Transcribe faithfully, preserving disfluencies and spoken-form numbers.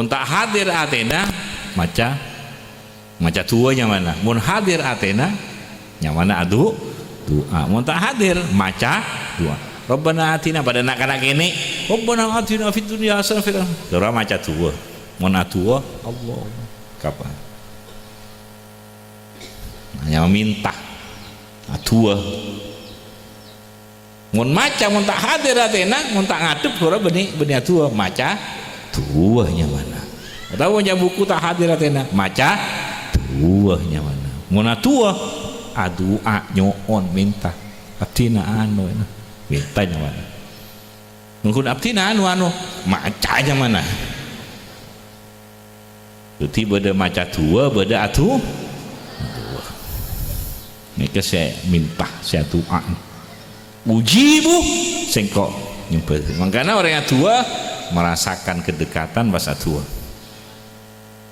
Mon ta' hadir atèna, maca, maca du'a nyamana. Mon hadir atèna, nyamana adu-, du'a. Mon ta' hadir, maca du'a. "Rabbana atina," padâ na'-kana' kènè'. "Rabbana atina fid dunya hasanah fil akhirah." Ora maca du'a. Mon adu'a, Allah. Kapan? Hanya meminta. Adu'a. Mon maca, mon ta' hadir atèna, mon ta' ngadhep, ora bânnè, bânnè adu'a, maca du'a nyamana. Otabâ maca buku ta' hadir atèna, maca du'a nyamana. Mon adu'a, adu'a, nyo'on, minta. Abdhina anu, minta nyamana. Mon ghun abdhina anu, anu, maca nyamana. Dhâddhi bâdâ maca du'a, bâdâ adu-, adu'a. Nèka sè minta, sè adu'a. "Ujibu," sèngko' nyembâ. Mangkana orèng adu'a merasakan kedekatan pas adu'a.